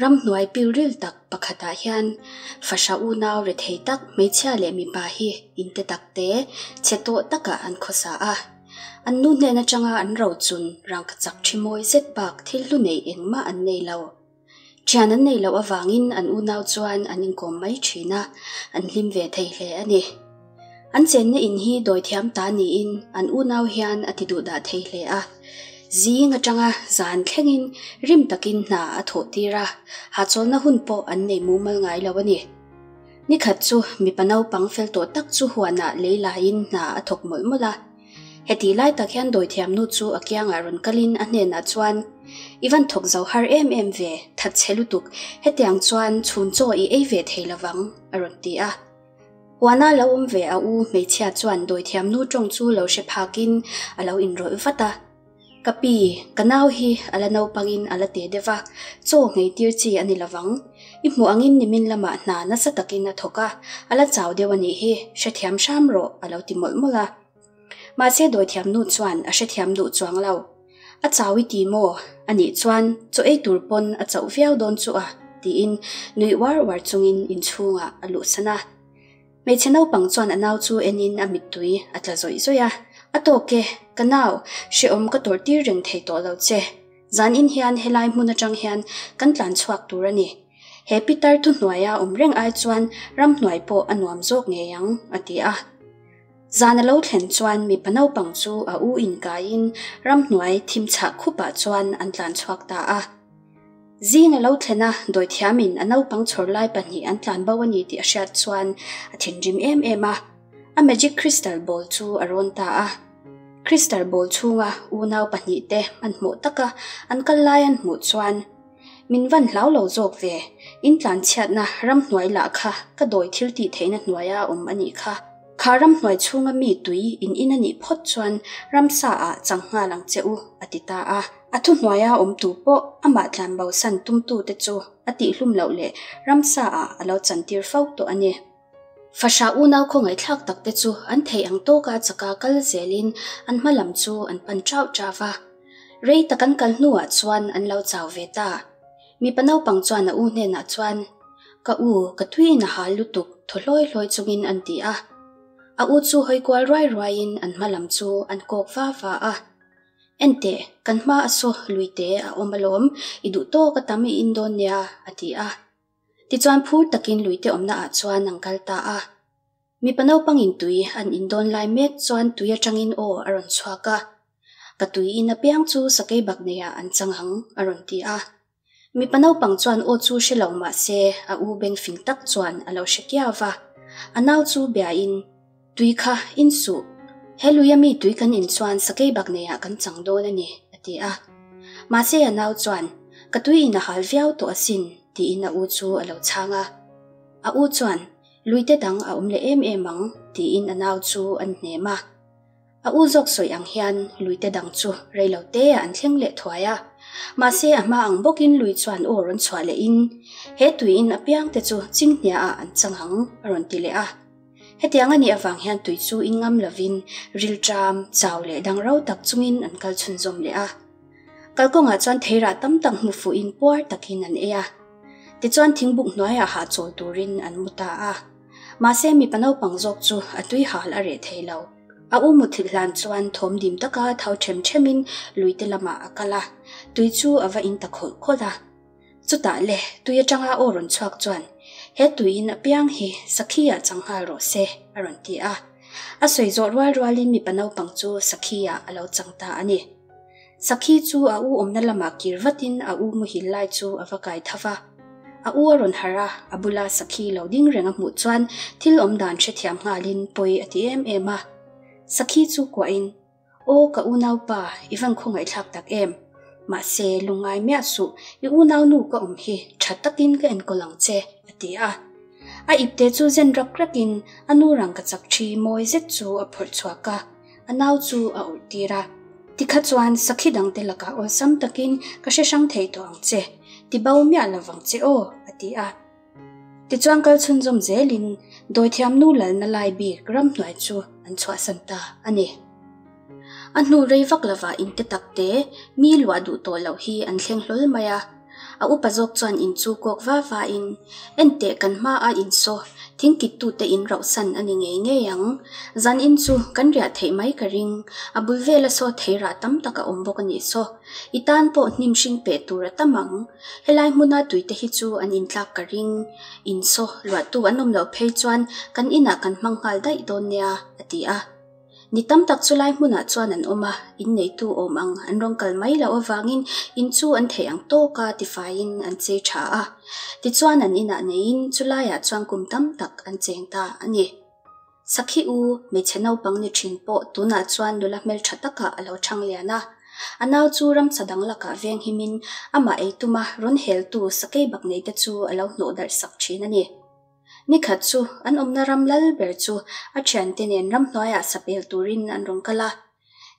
Ramhnuai pilril tak pakhatah hian fahrah unau rethei tak hmeichhia leh mipa hi inte tak te chhe tawh takah an khawsa a. An nu hnen atanga an rochun rangkachak thi mawi zet bak thil hlu nei engmah an nei lo. Thian an neih loh avangin an unau chuan an inkawm mai thin a, an hlim ve thei hle a ni. An chenna in hi dawithiam ta niin an unau hian a ti duhdah thei hle a. Zing atanga zan thlengin rim takin hna a thawh tir a, hahchawlhna hun pawh an nei mumal ngai lo a ni. Nikhat chu mipa naupang fel tawh tak chu huanah lei laiin hna a thawk mawlh mawlh a. Heti lai tak hian dawithiam nu chu a kiangah rawn kalin a hnenah chuan, I van thawk zo har em em ve, that chhe lutuk, hetiang chuan chhun chaw i ei ve thei lovang, a rawn ti a. Huana lo awm ve a u hmeichhia chuan dawithiam nu tawng chu lo hre phakin a lo inrawlh vat a. Ka pi, ka nau hi a la naupangin a la te deuh va, chaw nghei tir chi a ni lovang. I hmuh angin nimin lamah hna nasa takin a thawk a, a la chau deuh a nih hi, hrethiam hram rawh, a lo ti mawlh mawlh a. Mahse dawithiam nu chuan a hrethiam duh chuang lo. A chau i ti maw? A nih chuan chaw ei tur pawn a chauh viau dawn chu a, tiin nui uar uar chungin inchhungah a luhsan a. Hmeichhe naupang chuan a nau chu enin a mittui a tla zawih zawih a, A tawk e, ka nau, hrehawm ka tawrh tir reng thei tawh lo che. Zanin hian helai hmun atang hian kan tlan chhuak tur a ni. He pitar thuhnuaia awm reng ai chuan ramhnuai pawh a nuam zawk ngei ang, a ti a. Zan a lo thlen chuan mipa naupang chu a u inkaiin ramhnuai thim chhah khupah chuan an tlan chhuak ta a. Zing a lo thlen a, dawithiamin a naupang chhawr lai pahnih an tlan bo a ni tih a hriat chuan a thinrim em em a. A magic crystal ball chu a rawn ta a. Crystal ball chhunga unau pahnihte hmanhmawh taka an kal lai an hmuh chuan, Min van hlau lo zawk ve, in tlanchhiatna ramhnuai lah kha ka dawi thil tih theihna hnuaia awm a nih kha. Kha ramhnuai chhunga mi tui in in a nih phawt chuan ramsa ah chang nghal ang che u, a ti ta a. A thuhnuaia awm tu pawh amah tlanbosan tumtute chu a tihhlum loh leh ramsa ah a lo chantir fo tawh a ni. Fahrah unau khawngaihthlak takte chu an theih ang tawka chaka kal zelin an hma lam chu an pan chauh chauh va. Rei tak an kal hnuah chuan an lo chau ve ta. Mipa naupang chuan a u hnenah chuan, Ka u, ka tuiin a hal lutuk, thaw hlawi hlawi chungin an ti a. A u chu hawi kual ruai ruaiin an hma lam chu an kawk va va a. Enteh, kan hma a saw luite a awm alawm, i duh tawk a tam i in dawn nia, a ti a. Tichuan phur takin luite awmna ah chuan an kal ta a. Mipa naupangin tui an in dawn lai mek chuan tui atangin aw a rawn chhuak a. Ka tui in apiang chu sakei bak neiah an chang ang, a rawn ti a. Mipa naupang chuan aw chu hre lo mah se a u beng fing tak chuan a lo hre kiau va. A nau chu biain, Tui kha in suh. He luia mi tui kan in chuan sakei bak neiah kan chang dawn a ni, a ti a. Mahse a nau chuan, Ka tui in a hal viau tawh asin, tiin a u chu a lo chhang a. A u chuan, Luite dang a awm leh em em ang, tiin a nau chu an hnem a. A u zawk sawi ang hian luite dang chu rei lo te ah an thleng leh thuai a. Mahse a hma ang bawkin lui chuan aw rawn chhuah leh in, He tui in apiang te chu chinghnia ah an chang ang, a rawn ti leh a. Hetiang a nih avang hian tui chu in ngam lovin rilṭam, chau leh dang ro tak chungin an kal chhunzawm leh a. Kalkawngah chuan theirah tam tak hmu fuhin puar takin an ei a. Tichuan thingbuk hnuaiah hahchawl turin an mu ta a. Mahse mipa naupang zawk chu a tui hal a reh thei lo. A u muthilh hlan chuan thawm dim taka tho ṭhem ṭhemin luite lamah a kal a, tui chu a va in ta khawlh khawlh a. Chutah le, tui aṭanga aw rawn chhuak chuan, He tuiin apiang hi Sakhi-ah chang nghal rawh se, a rawn ti a. A sawi zawh rual rualin mipa naupang chu Sakhi-ah a lo chang ta a ni. Sakhi chu a u awmna lamah kir vatin a u muhil lai chu a va kai tho va. A u a rawn harh a, a bula Sakhi lo ding reng a hmuh chuan thil awm dan hrethiam nghalin pawi a ti em em a. Sakhi chu kuahin, Aw ka unaupa, i van khawngaihthlak tak em? Mahse, lungngai miah suh, i unaunu ka awm hi tha takin ka enkawl ang che, a ti a. A ipte chu zen rak rakin a nu rangkachak thi mawi zet chu a phawrh chhuak a. A nau chu a awrh tir a. Tikha chuan sakhi dangte lakah awlsam takin ka hre hrang thei tawh ang che, ti bo miah lo vang che aw, a ti a. Tichuan kal chhunzawm zelin dawithiam nu lalna lai bik ramhnuai chu an chhuahsan ta a ni. A hnu rei vak lovah inte takte mi luah duh tawh loh hi an thleng hlawl mai a. A upa zawk chuan in chu kawk va va in, Enteh kan hma a in saw, thing kit tute in rauhsan a ni ngei ngei ang. Zan in chu kan riah theih mai ka ring, a bul vela saw thei rah tam tak a awm bawk a nih saw. I tan pawh hnim hring peh tur a tam ang. Helai hmuna tuite hi chu an intlak ka ring. In saw luahtu an awm loh phei chuan kan inah kan hmang nghal daih dawn nia, a ti a. Ni tam tak chu lai hmunah chuan an awm a, inneitu awm ang an rawn kal mai loh avangin in chu an theih ang tawka tifaiin an chei tha a. Tichuan an inah neiin chu laiah chuan kum tam tak an cheng ta a ni. Sakhi u, hmeichhe naupang ni thin pawh tunah chuan nula hmeltha takah a lo chhang lian a. A nau chu ramsa dang lakah veng himin amah ei tuma rawn heltu sakei bak neite chu a lo hnawh darh sak thin a ni. Nikhat chu an awmna ram lal ber chu a thiante nen ramhnuaiah sapel turin an rawn kal a.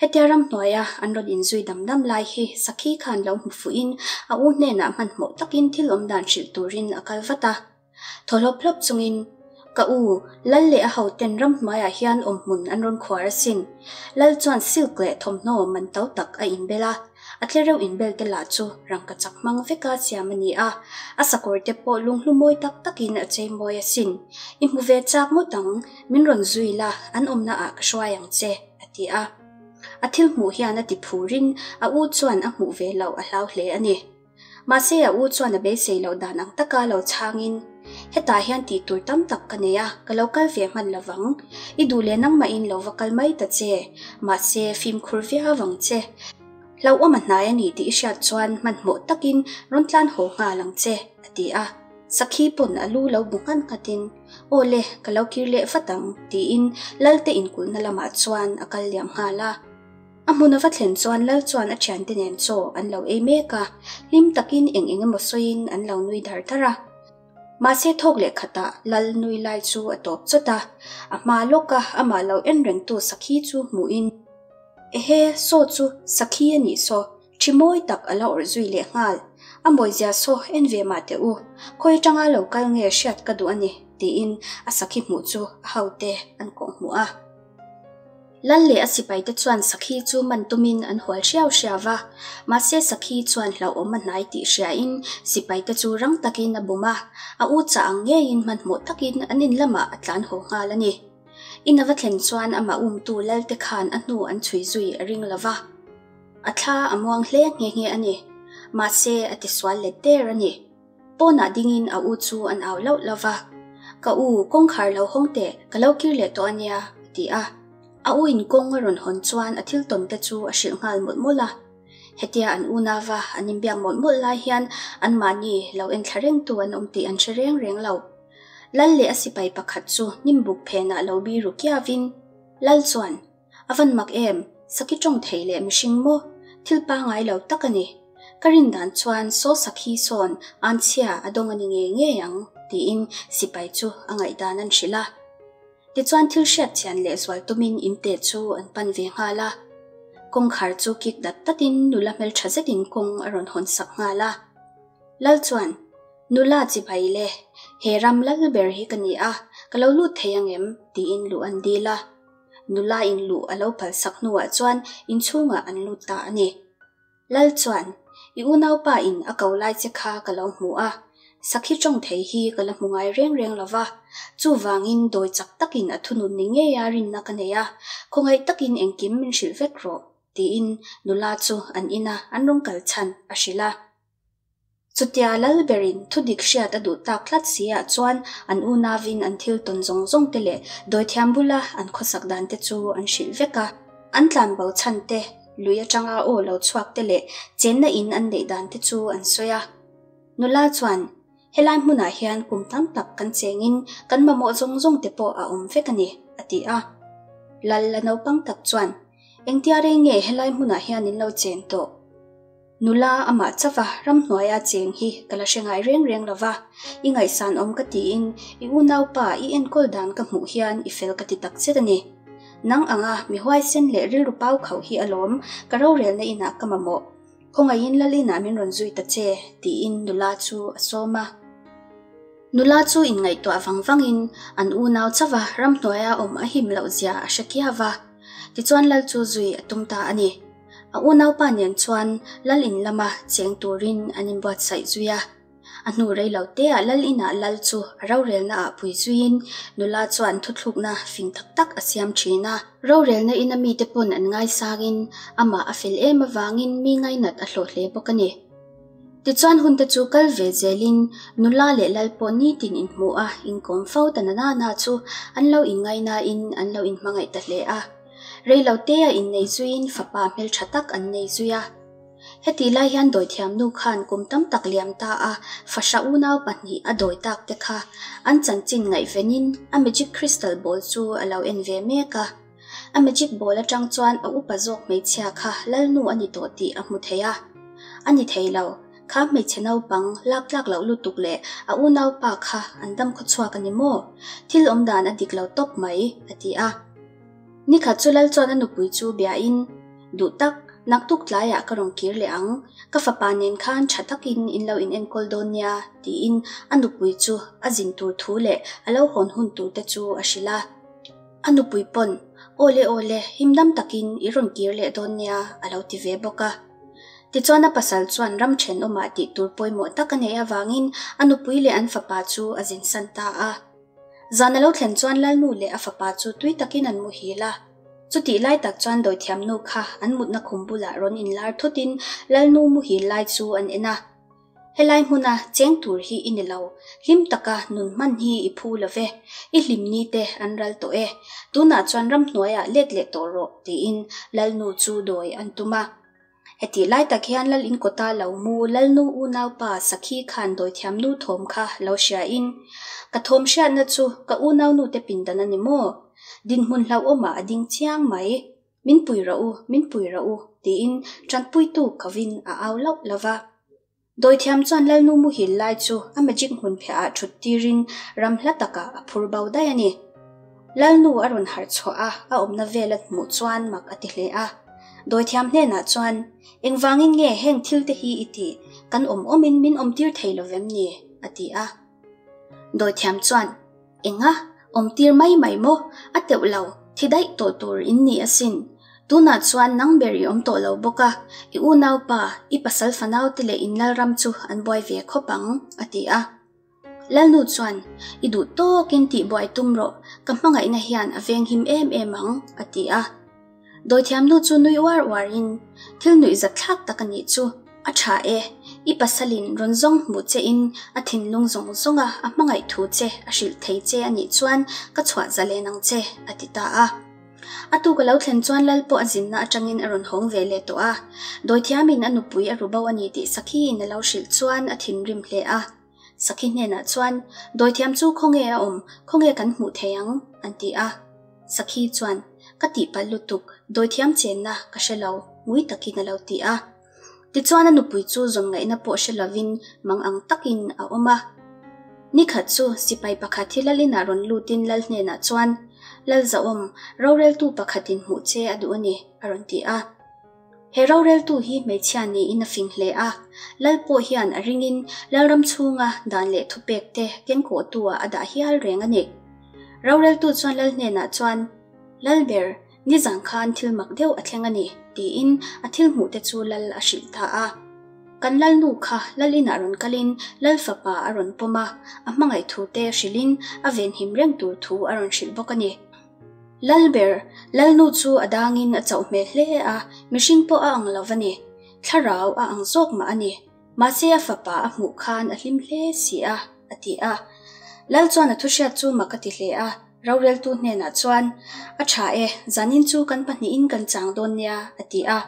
Hetia ramhnuaia an rawn inzui dam dam lai hi Sakhi khan lo hmu fuhin a u hnenah hmanhmawh takin thil awm dan hrilh turin a kal vat a. Thaw hlawp hlawp chungin, Ka u, Lal leh a hoten ramhnuaiah hian awmhmun an rawn khuar asin. Lal chuan silk leh thawmhnaw man to tak a inbel a. A tlereuh inbel te lah chu rangka chak hmang veka siam a ni a, a sakawr te pawh lunghlu mawi tak takin a chei mawi asin. I hmu ve chak ngawt ang, min rawn zui la, an awmna ah ka hruai ang che, a ti a. A thil hmuh hian a ti phurin a u chuan a hmuh ve loh a hlau hle a ni. Mahse a u chuan a beisei loh dan ang taka lo chhangin, Hetah hian tih tur tam tak ka nei a, ka lo kal ve hman lovang. I duh leh nangmahin lo va kal mai ta che. Mahse fimkhur viau ang che. Hlauhawm a hnai a ni tih i hriat chuan hmanhmawh takin rawn tlan haw nghal ang che, a ti a. Sakhi pawn a lu lo bu nghat nghatin, Aw le, ka lo kir leh vat ang, tiin Lalte inkulhna lamah chuan a kal liam nghal a. A hmun a va thlen chuan Lal chuan a thiante nen chaw an lo ei mek a, hlim takin eng eng emaw sawiin an lo nui dar dar a. Mahse thawk leh khatah Lal nui lai chu a tawp chawt a, a hma lawka amah lo en rengtu Sakhi chu hmuhin, Ehe, saw chu Sakhi a nih saw, thi mawi tak a la awrh zui leh nghal. A mawizia saw en ve mah teh u, khawi atanga lo kal nge hriat ka duh a ni, tiin a Sakhi hmuh chu a hote an kawhhmuh a. Lal leh a sipaite chuan Sakhi chu man tumin an hual hriau hriau va, mahse Sakhi chuan hlauhawm a hnai tih hriain sipaite chu rang takin a bum a, a u chah ang ngeiin hmanhmawh takin an in lamah a tlan haw nghal a ni. In a va thlen chuan amah umtu Lalte khan a hnu an chhui zui a ring lo va, a thla a muang hle nghe nghe a ni. Mahse a tisual let der a ni. Pawnah dingin a u chu an au lauh lauh va, Ka u, kawngkhar lo hawng teh, ka lo kir leh tawh a nia, a ti a. A u in kawng a rawn hawn chuan a thil tawn te chu a hrilh nghal mawlh mawlh a. Hetia an unauva an inbiak mawlh mawlh lai hian anmahni lo enthla rengtu an awm tih an hre reng reng lo. Lal leh a sipai pakhat chu hnimbuk phenah lo biru kiavin Lal chuan, A van mak em? Sakhi tawng thei leh mihring maw? Thil pangai lo tak a ni. Ka rin dan chuan saw sakhi sawn anchhia a dawng a ni ngei ngei ang, tiin sipai chu a ngaihdan an hrilh a. Tichuan thil hriat chian leh zual tumin inte chu an pan ve nghal a. Kawngkhar chu kik dat datin nula hmeltha zetin kawng a rawn hawn sak nghal a. Lal chuan, Nula chibai le, he ram lal ber hi ka ni a, ka lo lut thei ang em? tiin luh an dil a. Nula in luh a lo palsak hnuah chuan inchhungah an lut ta a ni. Lal chuan, I unaupa in a ko lai che kha ka lo hmu a, sakhi tawng thei hi ka la hmu ngai reng reng lo va, chuvangin dawi chak takin a thunun ni ngeia rinna ka nei a, khawngaih takin engkim min hrilh vek rawh, tiin nula chu an ina an rawn kal chhan a hrilh a. Chutia lal berin thudik hriat a duh tak tlat si ah chuan an unauin an thil tawn zawng zawng te leh dawithiam bula an khawsak dan te chu an hrilh vek a. An tlanbo chhan te, lui atanga aw lo chhuak te leh chenna in an neih dan te chu an sawi a. Nula chuan, Helai hmunah hian kum tam tak kan chengin kan mamawh zawng zawng te pawh a awm vek a ni, a ti a. Lal la naupang tak chuan, Engtia rei nge helai hmunah hian in lo chen tawh? Nula amah chauha ramhnuaia cheng hi ka la hre ngai reng reng lo va, i ngaihsan awm ka tiin i unaupa i enkawl dan ka hmuh hian i fel ka ti tak zet a ni. Nang anga mi huaisen leh rilru pau khauh hi alawm ka rorelna inah ka mamawh. Khawngaihin lal inah min rawn zui ta che, tiin nula chu a sawm a. Nula chu inngaihtuah vang vangin an unau chauha ramhnuaia awm a him loh zia a hre kiau va, tichuan lal chu zui a tum ta a ni. A unaupa nen chuan lal in lama cheng turin an inbuatsaih zui a. A hnu rei lo teah lal inah lal chu a rorelna ah pui zuiin nula chuan thuthlukna fing tak tak a siam thin a. Rorelna ina mite pawn an ngaisangin amah a fel em avangin mi ngainat a hlawh hle bawk a ni. Tichuan hunte chu kal ve zelin nula leh lal pawh nitin inhmuh a inkawm fo ta na na chu an lo inngainain an lo inhmangaih ta hle a. Rei lo tea innei zuiin fapa hmeltha tak an nei zui a. Hetih lai hian dawithiamnu khan kum tam tak liam ta a fahrah unau pahnih a dawi tak te kha an chanchin ngaihvenin a magic crystal ball chu a lo en ve mek a. A magic ball atang chuan a upa zawk hmeichhia kha lalnu a ni tawh tih a hmu thei a. A ni thei lo, kha hmeichhe naupang lak tlak loh lutuk leh a unaupa kha an dam khawchhuak a ni maw? Thil awmdan a dik lo tawp mai, a ti a. Nikhat chu lal chuan a nupui chu biain, Duh tak, naktuk tlaiah ka rawn kir leh ang, ka fapa nen khan tha takin in lo inenkawl dawn nia, tiin a nupui chu a zin tur thu leh a lo hawn hun tur te chu a hrilh a. A nupui pawn, Awle awle, himdam takin i rawn kir leh dawn nia, a lo ti ve bawk a. Tichuan a pasal chuan ram thenawmah tih tur pawimawh tak a neih avangin a nupui leh an fapa chu a zinsan ta a. Zan a lo thlen chuan Lalnu leh a fapa chu tui takin an muhil a. Chutih lai tak chuan dawithiamnu kha an mutna khum bulah rawn inlar thutin Lalnu muhil lai chu an en a. Helai hmuna cheng tur hi i ni lo, hlim taka nun hman hi i phu lo ve, i hlimni te an ral tawh e, tunah chuan ramhnuaiah let leh tawh rawh tiin Lalnu chu dawi an tum a. Hetih lai tak hian Lal inkawta lo mu Lalnu unaupa Sakhi khan dawithiamnu thawm kha lo hriain, Ka thawm hriatna chu ka unaunute pindan a ni maw? Dinhmun hlauhawmah a ding chiang mai. Min pui rawh u, min pui rawh u, tiin tanpuitu kovin a au lauh lo va. Dawithiam chuan Lalnu muhil lai chu a magic hmun phiahah thut tirin ram hla takah a phur bo daih a ni. Lalnu a rawn harh chhuah a, a awmna vel a hmuh chuan mak a ti hle a. Dawithiam hnenah chuan, Engvangin nge heng thil te hi i tih? Kan awm awmin min awmtir thei lo vem ni? a ti a. Dawithiam chuan, Enga, awmtir mai mai maw? A teuh lo, thi daih tawh tur in ni asin. Tunah chuan nang ber i awm tawh lo bawk a, i unaupa, i pasal fanaute leh in lalram chu an buai ve khawp ang, a ti a. Lalnu chuan, I duh tawkin tihbuai tum rawh, ka hmangaihna hian a venghim em em ang, a ti a. Dawithiamnu chu nui uar uarin, Thil nuih zat thlak tak a nih chu, a tha e, i pasalin rawn zawng hmuh che in a thinlung zawng zawnga a hmangaih thu che a hrilh thei che a nih chuan ka chhuah zalen ang che, a ti ta a. A tuk a lo thlen chuan Lal pawh a zinna atangin a rawn hawng ve leh tawh a, Dawithiamin a nupui a ru bo a ni tih Sakhiin a lo hrilh chuan a thinrim hle a. Sakhi hnenah chuan, Dawithiam chu khawnge a awm, khawnge kan hmuh thei ang? an ti a. Sakhi chuan, Ka tihpalh lutuk, dawithiam chenna ka hre lo, ngui takin a lo ti a. Tichuan a nupui chu zawn ngaihna pawh hre lovin mang ang takin a awm a. Nikhat chu sipai pakhat hi lal inah rawn lutin lal hnenah chuan, Lal Zahawm, roreltu pakhatin hmuh che a duh a ni, a rawn ti a. He roreltu hi hmeichhia niin a fing hle a, Lal pawh hian a ringin Lalram chhunga dan leh thupek te kengkawhtu-ah a dah hial reng a ni. Roreltu chuan Lal hnenah chuan, Lalber, nizan khan thil mak deuh a thleng a ni, tiin a thil hmuh te chu Lal a hrilh ta a. Kan Lalnu kha Lal inah rawn kalin Lal fapa a rawn pawm a, a hmangaih thu te hrilhin a venhim reng tur thu a rawn hrilh bawk a ni. Lalber, Lalnu chu a dangin a chauh hmel hle a, mihring pawh a ang lo va ni. Thlarau a ang zawk mah a ni. Mahse a fapa a hmuh khan a hlim hle si a, a ti a. Lal chuan a thuhriat chu mak a ti hle a, roreltu hnenah chuan, A tha e, zanin chu kan pahnihin kan chang dawn nia, a ti a.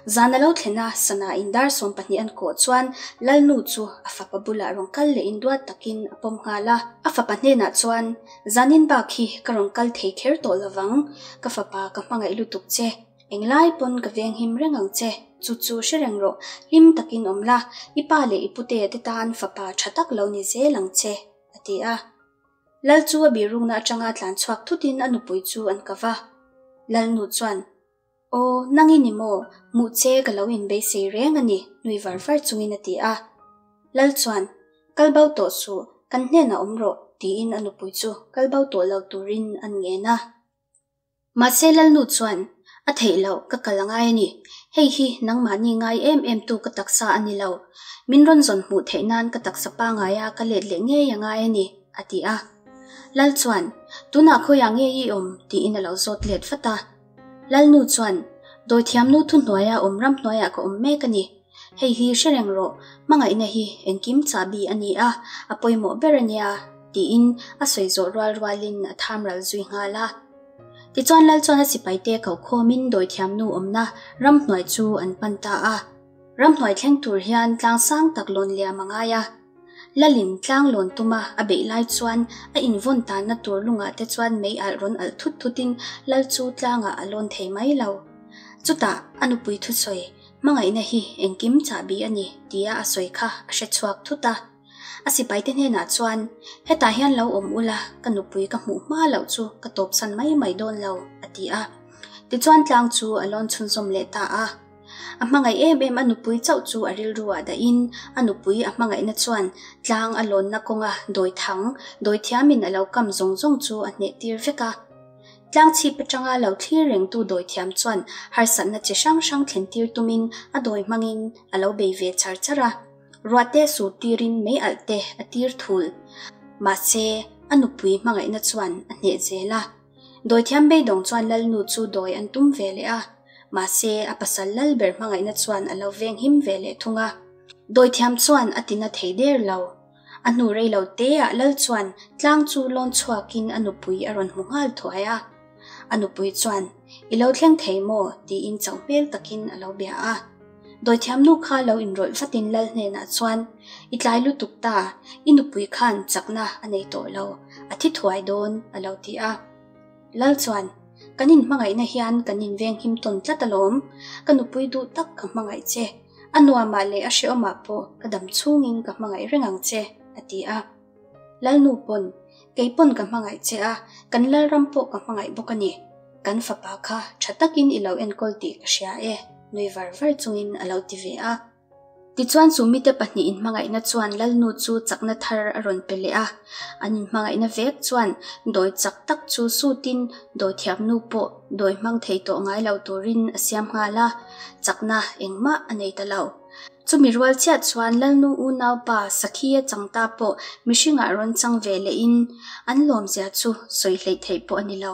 Zan a lo thlen a, sana in dar 12 an kawh chuan Lalnu chu a fapa bulah rawn kal leh in duat takin a pawm nghal a. A fapa hnenah chuan, Zanin bak hi ka rawn kal thei kher tawh lovang, ka fapa ka hmangaih lutuk che, englai pawn ka venghim reng ang che, chu chu hre reng rawh, hlim takin awm la, i pa leh i putea te tan fapa tha tak lo ni zel ang che, a ti a. Lal chu a birukna atanga tlan chhuak thutin a nupui chu an ka va. Lalnu chuan, Aw, nang i ni maw? Hmuh che ka lo inbeisei reng a ni, nui var var chungin a ti a. Lal chuan, Kal bo tawh suh, kan hnenah awm rawh, tiin a nupui chu kal bo tawh lo turin an ngen a. Mahse Lalnu chuan, A theih loh, ka kal a ngai a ni. Hei hi nangmahni ngai em em tu ka taksa a ni lo. Min rawn zawn hmuh theih nan ka taksa pangaia ka let leh ngei a ngai a ni, a ti a. Lal chuan, Tunah khawiah nge i awm? tiin a lo zawt let vat a. Lalnu chuan, Dawithiamnu thuhnuaia awm ramhnuaiah ka awm mek a ni. Hei hi hre reng rawh, hmangaihna hi engkim chahbi a ni a, a pawimawh ber a nia, tiin a sawi zawh rual rualin a thamral zui nghal a. Tichuan Lal chuan a sipaite ko khawmin dawithiamnu awmna ramhnuai chu an pan ta a. Ramhnuai thleng tur hian tlang sang tak lawn liam a ngai a. Lalin tlang lawn tuma a beih lai chuan a invawn tanna tur lungah te chuan mei alh rawn alh thut thutin Lal chu tlangah a lawn thei mai lo. Chutah a nupui thusawi, Hmangaihna hi engkim chahbi a ni, tia a sawi kha a hre chhuak thut a. A sipaite hnenah chuan, Hetah hian lo awm ula, ka nupui ka hmuh hma loh chu ka tawpsan mai mai dawn lo, a ti a. Tichuan tlang chu a lawn chhunzawm leh ta a. A hmangaih em em a nupui chauh chu a rilru ah dahin a nupui a hmangaihna chuan tlang a lawnna kawnga dawi thang, dawi thiamin a lo kam zawng zawng chu a hneh tir vek a. Tlang chhip atanga lo thlir rengtu dawi thiam chuan harsatna chi hrang hrang thlen tir tumin a dawi hmangin a lo bei ve char char a. Ruahte sur tirin mei alh te a tir thul. Mahse, a nupui hmangaihna chuan a hneh zel a. Dawithiam beidawng chuan Lalnu chu dawi an tum ve leh a, mahse a pasal Lalber hmangaihna chuan a lo veng him ve leh thung a. Dawithiam chuan a tina thei der lo. A hnu rei lo teah Lal chuan tlang chu lawn chhuakin a nupui a rawn hmu nghal thuai a. A nupui chuan, I lo thleng thei maw? tiin chauh hmel takin a lo bia a. Dawithiamnu kha lo inrawlh vatin Lal hnenah chuan, I tlai lutuk ta, i nupui khan chakna a nei tawh lo, a thi thuai dawn, a lo ti a. Lal chuan, Kan inhmangaihna hian kan invenghim tawn tlat alawm, ka nupui duh tak ka hmangaih che, a nuamah leh a hrehawmah pawh ka dam chhungin ka hmangaih reng ang che, a ti a. Lalnu pawn, Kei pawn ka hmangaih che a, kan Lalram pawh ka hmangaih bawk a ni. Kan fapa kha tha takin i lo enkawl tih ka hria e, nui var var chungin a lo ti ve a. Tichuan chu mite pahnihin hmangaihna chuan Lalnu chu chakna thar a rawn pe leh a. An inhmangaihna vek chuan dawi chak tak chu sutin dawi thiamnu pawh dawi hmang thei tawh ngai lo turin a siam nghal a, chakna engmah a nei ta lo. Chumi rual chiah chuan Lalnu unaupa Sakhia changta pawh mihringah rawn chang ve lehin an lawmzia chu sawi hleih theih pawh a ni lo.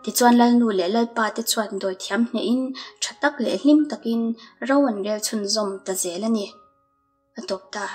Tichuan Lalnu leh Lalpa te chuan dawi thiam hnehin tha tak leh hlim takin ro an rel chhunzawm ta zel a ni. A tawp ta.